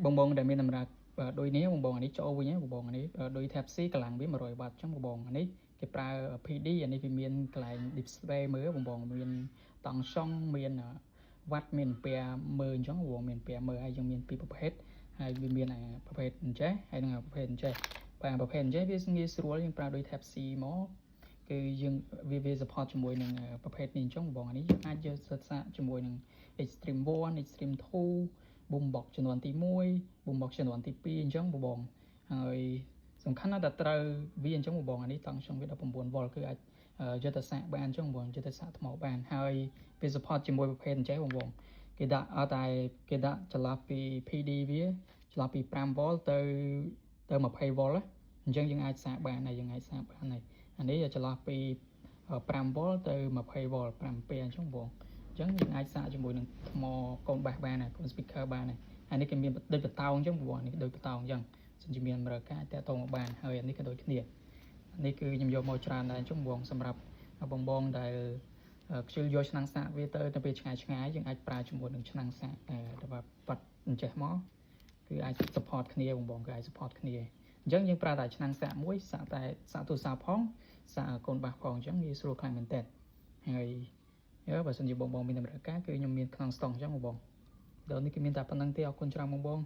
បងបងដែលមានតម្រូវដូចនេះបងបងអានេះចូលវិញបងបងអានេះដូច Type C កម្លាំងវា100វ៉ាត់អញ្ចឹងបងបងអានេះគេប្រើ PD អានេះវាមានកន្លែង display មើលបងបងមានតង់សុងមានវ៉ាត់មានពែមើលអញ្ចឹងបងបងមានពែមើលហើយយើងមានពីរប្រភេទហើយវាមានអាប្រភេទអញ្ចេះហើយនិងប្រភេទអញ្ចេះបាទប្រភេទអញ្ចេះវាងាយស្រួលយើងប្រើដូច Type C មកគឺយើងវា support ជាមួយនឹងប្រភេទនេះអញ្ចឹងបងអានេះយើងអាចយកសិក្សាជាមួយនឹង Extreme 1 Extreme 2 boombox ជំនាន់ទី1 boombox ជំនាន់ទី2អញ្ចឹងបងបងហើយសំខាន់ណាស់តែត្រូវវាអញ្ចឹងបងបងអានេះតង់ចង់វា19 V គឺអាចយកទៅសាកបានអញ្ចឹងបងយកទៅសាកថ្មបានហើយវា support ជាមួយប្រភេទអញ្ចឹងបងបងគេដាក់អត់តែគេដាក់ចន្លោះពី PD វាចន្លោះពី5 V ទៅ20 V ណាអញ្ចឹងយើងអាចសាកបានហើយយើងអាចសាកបានហើយអានេះចន្លោះពី5 V ទៅ20 V 5ពេអញ្ចឹងបងអញ្ចឹងយើងអាចសាកជាមួយនឹងថ្មកូនបាសបានហើយកូន speaker បានហើយអានេះគេមានដូចបតោងអញ្ចឹងបងនេះដូចបតោងអញ្ចឹងសិនជាមានតម្រូវការតាក់ទងមកបានហើយអានេះក៏ដូចគ្នានេះគឺខ្ញុំយកមកច្រើនដែរអញ្ចឹងបងសម្រាប់បងបងដែលខ្ជិលយកឆ្នាំងសាកវាទៅទៅពេលឆ្ងាយឆ្ងាយយើងអាចប្រើជាមួយនឹងឆ្នាំងសាកដែលបាត់អញ្ចេះមកគឺអាច support គ្នាបងបងគឺអាច support គ្នាអញ្ចឹងយើងប្រើតែឆ្នាំងសាកមួយសាកតែសាកទូរស័ព្ទផងសាកកូនបាសផងអញ្ចឹងងាយស្រួលខ្លាំងមែនតើហើយបើសិនជាបងបងមានតម្រូវការគឺខ្ញុំមានក្នុងស្តុកអញ្ចឹងបងបងដល់នេះគឺមានតែប៉ុណ្្នឹងទេអរគុណច្រើនបងបង។